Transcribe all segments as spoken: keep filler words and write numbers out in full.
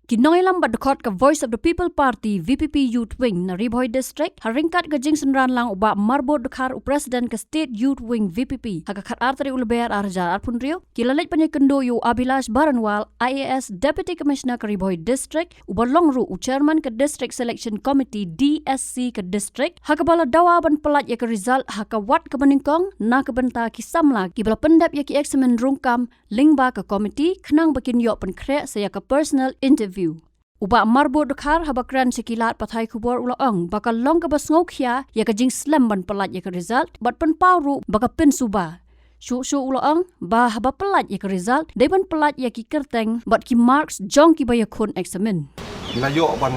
Ki nongïalam bad dkhot ka Voice of the People Party, V P P Youth Wing na Ri Bhoi District, ha ryngkat ka jingsynran lang u Bah Marbud Dkhar, u President ka State Youth Wing V P P, ha ka khatar tarik u Lber ar hajar arphew hynriew, ki la leit ban ïakynduh ïa u Abhilash Baranwal, I A S Deputy Commissioner ka Ri Bhoi District, uba long ruh u Chairman ka District Selection Committee, D S C, ka District, ha kaba la dawa ban pyllait ïa ka result ha ka wat kaba nyngkong na ka bynta ki samla kiba la pyndep ïa ki eksamin rung kam lyngba ka committee, khnang ba kin ïoh pynkhreh sa ïa ka personal interview. U Bah Marbud Dkhar, haba kren sha ki lad pathai khubor, u la ong ba ka long kaba sngewkhia ïa ka jingslem ban pyllait ïa ka result, bad pynpaw ruh ba ka pynsuba. Shuh shuh u la ong ba haba pyllait ïa ka result, dei ban pyllait ïa ki kyrteng bad ki marks jong kiba ïakhun eksamin. Ngi la ïoh ban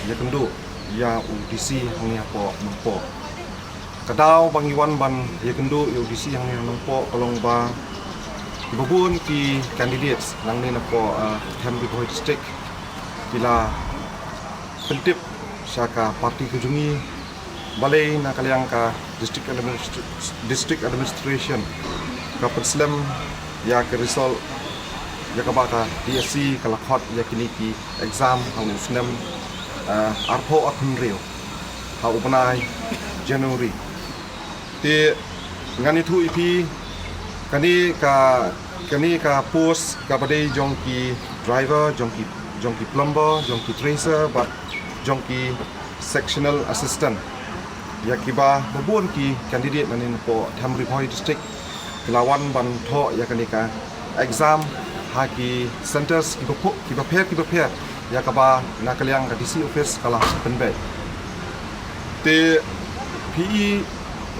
ïakynduh ïa u D C hangne hapoh Nongpoh. Ka daw ba ngi wan ban ïakynduh ïa u D C hangne Nongpoh ka long ba kiba bun ki candidates nangne napoh, eh, Them Ri Bhoi District ki la pyntip sha ka party ka jong ngi. Balei na ka liang ka District Administra-, District Administration ka pynslem ïa ka result ïa kaba ka D S C ka la khot ïa kine ki exam ha u snem, eh, arphew arphew hynriew ha u bnai January. Te ngan ïathuh ïa phi, kane ka, kane ka post kaba dei jong ki driver, jong ki, jong ki plumber, jong ki tracer bad jong ki sectional assistant. Ïa kiba bun ki candidate nangne napoh Them Ri Bhoi District ki la wan ban thoh ïa kane ka exam ha ki centres kiba pher, kiba pher, kiba pher, ïa kaba na ka liang ka D C office ka la pynbeit. Te phi i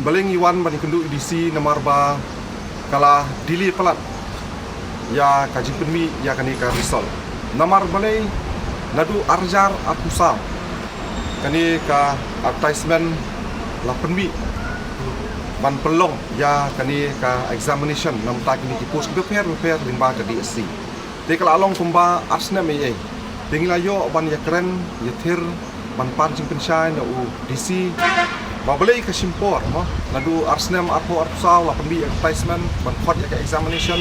balei ngi wan ban ïakynduh ïa u D C, namar ba ka la delay palat ïa ka jingpynmih ïa kane ka result. Namar balei, naduh ar hajar arphew saw kane ka advertisement la pynmih ban pynlong ïa kane ka examination na bynta kine ki post kiba pher bapher lyngba ka D S C. Te ka la long kumba ar snem ei ei. Te ngi la ïoh ban ïakren ïathir ban pan jingpynshai na u D C ba balei ka shim por, mo, naduh ar snem arphew arphew saw la pynmih advertisement ban khot ïa ka examination,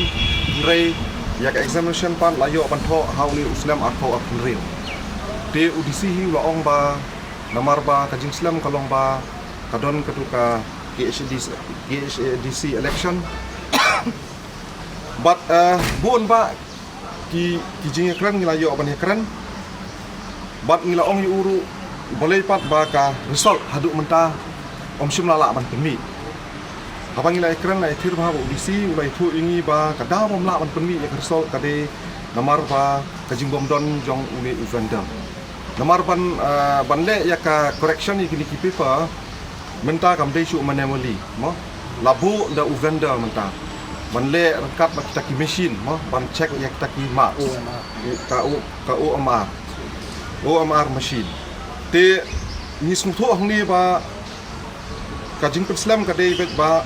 hynrei ïa ka examination pat la ïoh ban thoh ha une u snem arphew arphew hynriew. Te u D C hi u la ong ba namar ba ka jingslem ka long ba ka don katu ka K H A D C, K H A D C election. Bad, eh, bun ba ki, ki jingïakren ngi la ïoh ban ïakren. Bad ngi la ong ïa u ruh balei pat ba ka result haduh mynta ym shym la lah ban pynmih. Haba ngi la ïakren la ïathir bha bad u D C, u la ïathuh ïa ngi ba ka daw bym lah ban pynmih ïa ka result ka dei namar ba ka jingbym don jong une u vendor. Namar ban, eh, ban leh ïa ka correction ïa kine ki paper, mynta kam dei shuh manually, mo. La buh da u vendor mynta. Ban leh ryngkat bad kita ki machine, mo, ban check ïa kita ki marks. O M R. Ka O, ka O M R. O M R machine. Te ngi sngewthuh hangne ba ka jingpynslem ka dei beit ba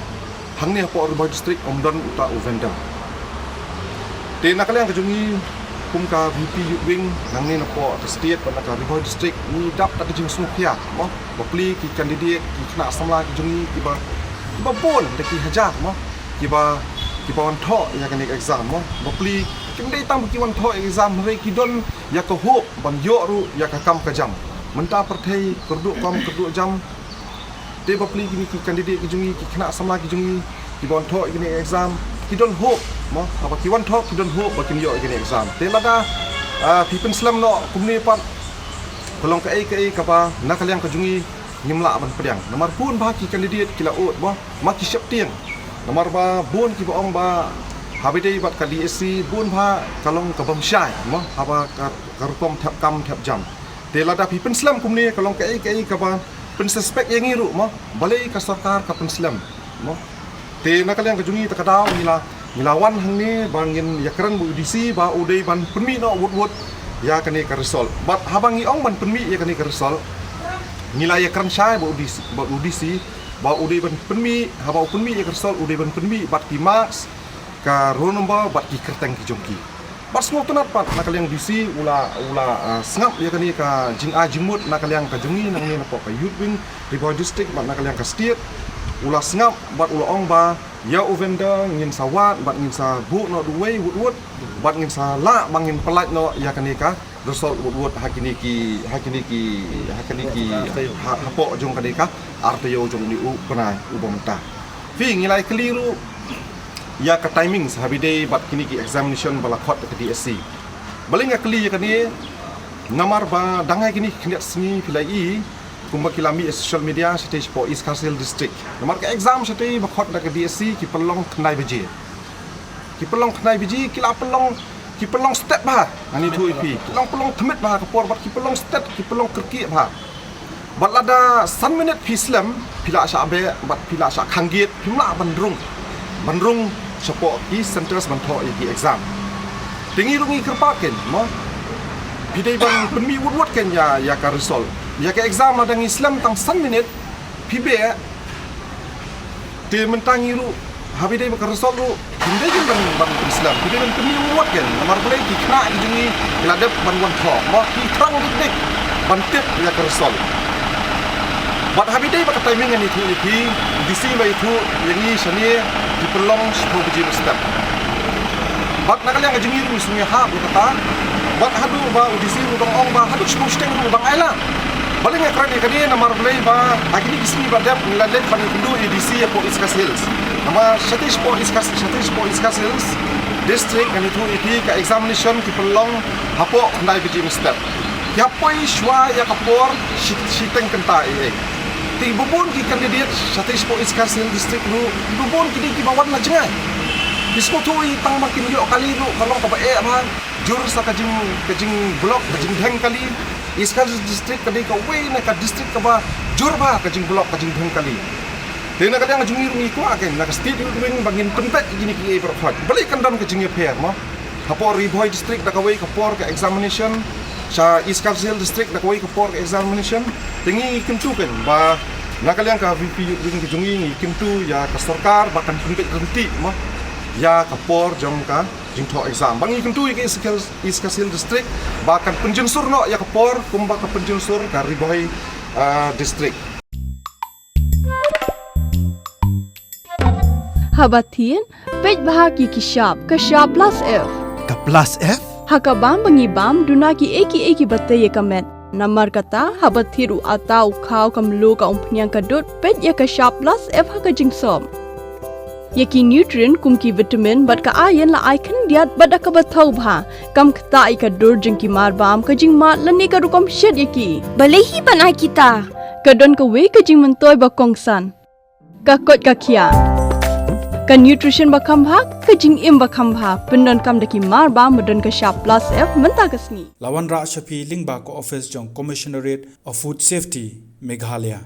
hangne hapoh Ri Bhoi District ym don uta u vendor. Te na ka liang ka jong ngi kum ka V P Youth Wing nangne napoh ka state bad na ka Ri Bhoi District ngi dap da ka jingsngewkhia, mo, bapli ki candidate, ki khynnah samla ki jong ngi kiba, kiba bun da ki hajar, mo, kiba, kiba wan thoh ïa kane ka exam, mo. Bapli kim dei tang ba ki wan thoh ïa ka exam, hynrei ki don ïa ka hope ban ïoh ruh ïa ka kam ka jam. Mynta pyrthei kyrduh kam kyrduh jam. Te bapli kine ki candidate ki jong ngi, ki khynnah samla ki jong ngi, kiba wan thoh ïa kine exam, ki don hope, mo, haba ki wan thoh ki don hope ba kin ïoh ïa kine exam. Te lada, ah, phi pynslem noh kumne pat, ka long kaei kaei kaba na ka liang ka jong ngi ngim lah ban pdiang. Namar bun bha ki candidate ki la ud, mo, ma ki sheptieng. Namar ba bun kiba ong ba haba dei bad ka D S C bun bha ka long kabym shai, mo, haba ka, ka rukom thep kam thep jam. Te lada phi pynslem kumne ka long kaei kaei kaba pynsuspect ïa ngi ruh, mo, balei ka sorkar ka pynslem, mo. Te na ka liang ka jong ngi ta ka daw ngi la, ngi la wan hangne ba ngin ïakren bad u D C ba u dei ban pynmih noh wut wut ïa kane ka result. Bad haba ngi ong ban pynmih ïa kane ka result, ngi la ïakren shai bad u D C, bad u D C ba u dei ban pynmih, haba u pynmih ïa ka result u dei ban pynmih bad ki marks ka roll number bad ki kyrteng ki jong ki. Bad sngewtynnat pat na ka liang D C u la, u la, ah, sngap ïa kane ka jingai jingmut na ka liang ka jong ngi nangne napoh ka Youth Wing Ri Bhoi District bad na ka liang ka state. U la sngap bad u la ong ba Ïa u vendor ngin sa wad bad ngin sa buh noh duwei wut wut bad ngin sa lah ba ngin pynlait noh ïa kane ka result wut wut ha kine ki, ha kine ki, ha kine ki, ha, hapoh jong kane ka ar taïew jong une u bnai u bym mynta. Phi, ngi la ïa kylli ruh ïa ka timing ha ba ïadei bad kine ki examination ba la khot da ka D S C. Balei nga kylli ïa kane? Namar ba dang ha kine ki khyndiat sngi phi la ïohi kumba ki la mih ha social media shatei shapoh East Khasi Hills District. Namar ka exam shatei ba khot da ka D S C ki pynlong khyndai baje. Ki pynlong khyndai baje, ki la pynlong, ki pynlong stet bha. Ngan ïathuh ïa phi. Ki la pynlong thmit bha ka por bad ki pynlong stet, ki pynlong kyrkieh bha. Bad lada san minit phi slem, phi la shah beh bad phi la shah khang gate, phim lah ban rung, ban rung shapoh ki centres ban thoh ïa ki exam. Te ngi ruh ngi kyrpad kein, mo. Phi dei ban pynmih wut wut kein ïa, ïa ka result. Ïa ka exam lada ngi slem tang san minit phi beh, te mynta ngi ruh ha ba ïadei bad ka result ruh, ngim dei kein ban, ban pynslem, ngim dei ban pynmih wut wut kein. Namar balei? Ki khynnah ki jong ngi ki la dep ban wan thoh, mo, ki thrang dik dik ban tip ïa ka result. Bad ha ba ïadei bad ka timing ngan ïathuh ïa phi, D C ba ïathuh ïa ngi shane ki pynlong shiphew baje mynstep. Bad na ka liang ka jong ngi ruh ngi sngew hap ïa kata. Bad haduh ba u D C u dang ong ba haduh shiphew shiteng ruh u dang ailad. Balei nga kren ïa kane? Namar balei? Ba ha kine ki sngi ba dep ngi la leit ban ïakynduh ïa u D C hapoh East Khasi Hills. Namar shatei shapoh East Khasi, shatei shapoh East Khasi Hills District ngan ïathuh ïa phi ka examination ki pynlong hapoh khyndai baje mynstep. Ki hap poi shuwa ïa ka por shi, shiteng kynta eiei. Te bun bun ki candidate shatei shapoh East Khasi Hills District ruh, bun bun ki dei kiba wan la jngai. Ki sngewthuh i tang ba kin ïoh kali ruh ka long kaba eh bha, jur sa ka jing, ka jingblock, ka jingdheng kali. East Khasi Hills District ka dei kawei na ka district kaba jur bha ka jingblock, ka jingdheng kali. Te na ka liang ka jong ngi ruh ngi kwah kein, na ka State Youth Wing ba ngin pynbeit ïa kine kiei baroh khoit. Balei kan don ka jingïapher, mo? Hapoh Ri Bhoi District da kawei ka por ka examination, sha East Khasi Hills District da kawei ka por ka examination. Te ngi kyntu kein ba na ka liang ka V P Youth Wing ka jong ngi, ngi kyntu ïa ka sorkar ba kan pynbeit ryntih, mo, ïa ka por jong ka jingthoh exam. Ba ngi kyntu ïa ka East Khasi, East Khasi Hills District ba kan pynjynsur noh ïa ka por kumba ka pynjynsur ka Ri Bhoi, ah, District. Haba thied, peit bha ki ki shap, ka shap plus F. Ka plus F? Ha ka bam ba ngi bam, duna kiei kiei kiba tei ïa ka met. Namar kata, haba thied u atta, u khaw, ka mluh, ka umphniang, ka dud, peit ïa ka shap plus F ha ka jingsop. Ïa ki nutrient kum ki vitamin bad ka iron la ai khyndiat bad da kaba thaw bha. Kam ktah ïa ka dur jong ki marbam, ka jingmad lane ka rukom shet ïa ki. Balei hi ban ai kita? Ka don kawei ka jingmyntoi ba kongsan. Ka koit ka khiah. Ka nutrition ba kham bha, ka jingim ba kham bha. Pyndonkam da ki marbam ba don ka shap plus F mynta ka sngi. La wanrah sha phi lyngba ka office jong Commissionerate of Food Safety, Meghalaya.